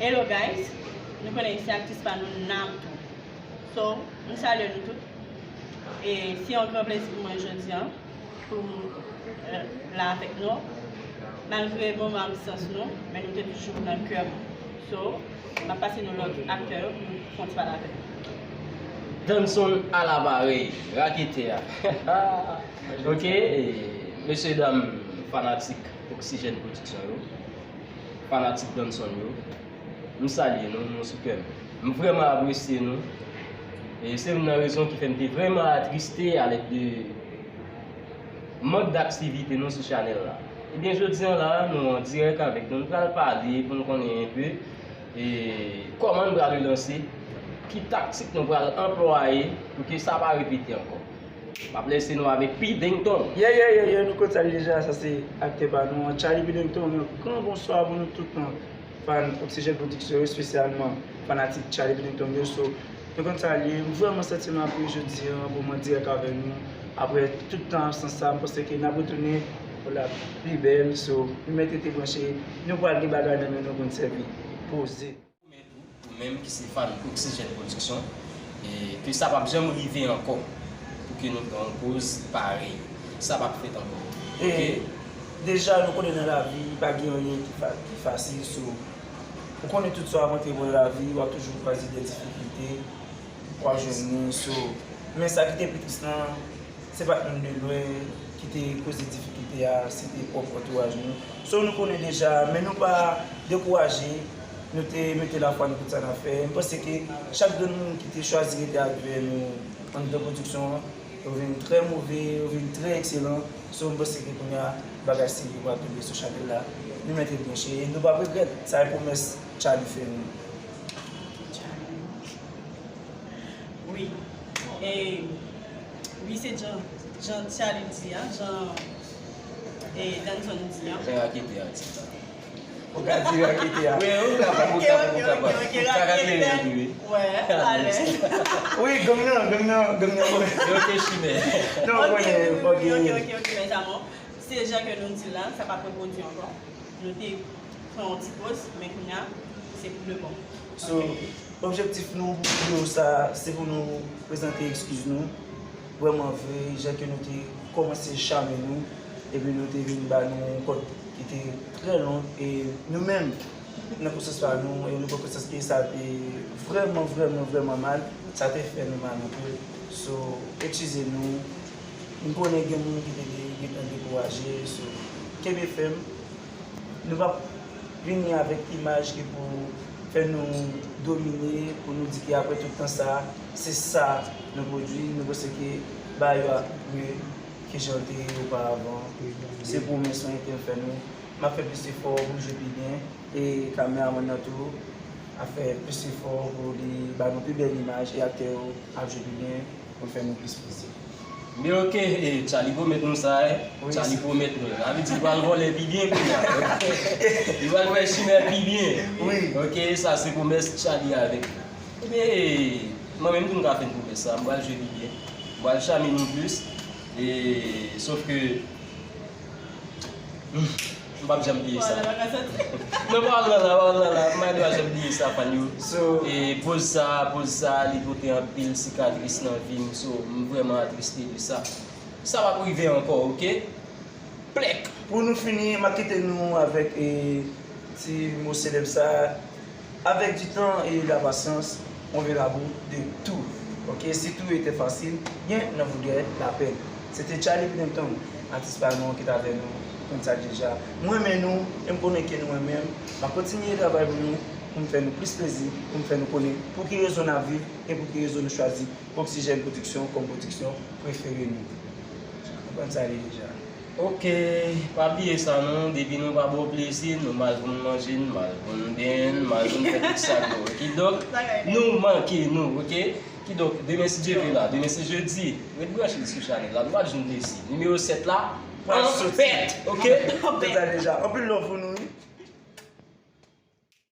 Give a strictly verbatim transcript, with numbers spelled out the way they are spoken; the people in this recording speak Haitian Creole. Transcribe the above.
Hello guys, nou konnen se aktris pa nou Natou. So, m salye nou tout. E se yon gran plezi pou mwen jodi a pou m eh, la avèk nou. Malgre moman absans nou, men nou te toujou nan kè mwen. So, m ap pase nou lòt aktè yo pou fè yon ti pale avèk nou. Danson alaparèy, raketè a. Ok, e, mesye dam fanatik Oxygène Production yo, fanatik Danson yo, m salye nou, nou sou kè m. M vrèman apresye nou. E se youn nan rezon ki fè m te vrèman atriste alèd de mank daktivite nou sou chanèl la. Ebyen, jodi a la, nou an dirèk avèk nou. Nou pral pale pou nou konnen enpe, e, kòman nou pral relanse, ki taktik nou pral anplwaye pou ke sa pa repete ankò. M ap lese nou avèk Pidington. Yeah, yeah, yeah, yeah, nou konn sa li deja, sa se aktè pa nou an, Charlie Pidington. Yon gran bonswa pou nou tout nan fan Oxygène Production yo, espesyalman fanatik Charlie Pidington yo. So, nou konn sa li ye. M vrèman santi m anpil jodi a pou mwen dirèk avè nou. Apre tout tan absans sa, m panse ke n ap retounen pou la pli bèl. So, nou mèt rete branche, nou pral gen bagay nan men nou pou n sèvi. Poze. Ou menm ki se fan Oxygène Production, e ke sa p ap janm rive ankò pou ke nou pran yon poz parèy. Sa p ap fèt ankò. E deja, nou konnen nan lavi, pa gen anyen ki fa-, ki fasil. So, ou konnen tout sa w ap antre nan lavi, w ap toujou kwaze de difikilte, w ap jwenn moun. So, men sa ki te pi tris lan, se pa t moun de lwen ki te koze difikilte a, se te pwòp antouraj nou. So, nou konnen deja, men nou pa dekouraje, nou te mete lafwa nan tout sa n ap fè. M panse ke chak grenn moun ki te chwazi rete avè nou anndan pwodiksyon an, yo vin trè move, yo vin trè ekselan. So, m panse ke kounye a, bagay serye pral tonbe sou chanèl la. Nou mèt ret branche, e nou p ap regrèt. Sa e pwomès Charlie fè nou. Wi. E, wi, se jan, jan Charlie di a, jan, e, Danson di a. Jan raketè a di la. Ou ka di raketè a. Wi, ou kapab, ou kapab, ou kapab. Ou ka klere li, wi. Wè, alèz. Wi, gang nan, gang nan, gang nan. Yo te chimè. Non, ok, konnen, ok, ok, ok, ok, mes amours. Se jan ke nou di la, sa p ap repwodui ankò. Nou te pran yon ti poz, men kounye a, se pou de bon. So, objektif nou pou videyo sa, se pou nou prezante ekskiz nou. Vrèman vre, jan ke nou te kòmanse chame nou, epi nou te vin ba nou yon kòd ki te trè long, e nou menm, nan konsyans pa nou, e nou pran konsyans ke sa te vrèman, vrèman, vrèman mal, sa te fè nou mal anpil. So, eskize nou, m konnen gen moun ki te de-, gentan dekouraje, so, kenbe fèm. Nou p ap vini avèk imaj ki pou fè nou domine, pou nou di ke apre tout tan sa, se sa nou pwodui. Nou panse ke bagay yo ap mye ke jan l te ye oparavan. Se pwomès mwen ke m fè nou. M ap fè plis efò pou m jwe pi byen. E kameramann nan tou ap fè plis efò pou li ba nou pi bèl imaj. E aktè yo ap jwe pi byen. Pou fè nou plis plezi. Men ok, e, Charlie pwomèt nou sa, e. Wi, Charlie pwomèt nou. Sa vle di li pral vòlè pi byen kounye a. Li pral fè chimè pi byen. Wi. Ok, sa se pwomès Charlie avèk nou. Ebyen, e, mwen menm tou m ka fè n pwomès sa. M pral jwe pi byen. M pral chame nou plis. E, sof ke M p ap janm bliye sa. Non, pawòl lan la, pawòl lan la, m pa dwe janm bliye sa, fan yo. So, e poz sa, poz sa, li pote anpil sikatris nan vi m. So, m vrèman atriste de sa. Sa p ap rive ankò, ok? Plèk! Pou nou fini, m ap kite nou avèk, e, ti mo selèb sa. Avec du temps et la patience, on verra bout de tout. Ok, si tout était facile, rien ne vaudrait la peine. Se te Charlie Pidington, atis pa nou an ki t avè nou, ou konn sa deja. M renmen nou, e m konnen ke nou renmen m. M ap kontinye travay pou nou, pou m fè nou plis plezi, pou m fè nou konnen pou ki rezon n ap viv e pou ki rezon nou chwazi Oxygène Production kòm pwodiksyon prefere nou. Ou konn sa ye deja. Ok, pa bliye sa non, depi nou pa ba w plezi, nou mal pou n manje, nou mal pou n benyen, nou mal pou n fè tout sa nou. Kidonk, nou manke nou, ok? Kidonk, demen si Dye vle la, demen se jedi, ret branche sou chanèl la, nou pral jwenn plezi. Nimewo sèt la, pral fèt, ok? Fèt, deja. Anpil love pou nou, wi.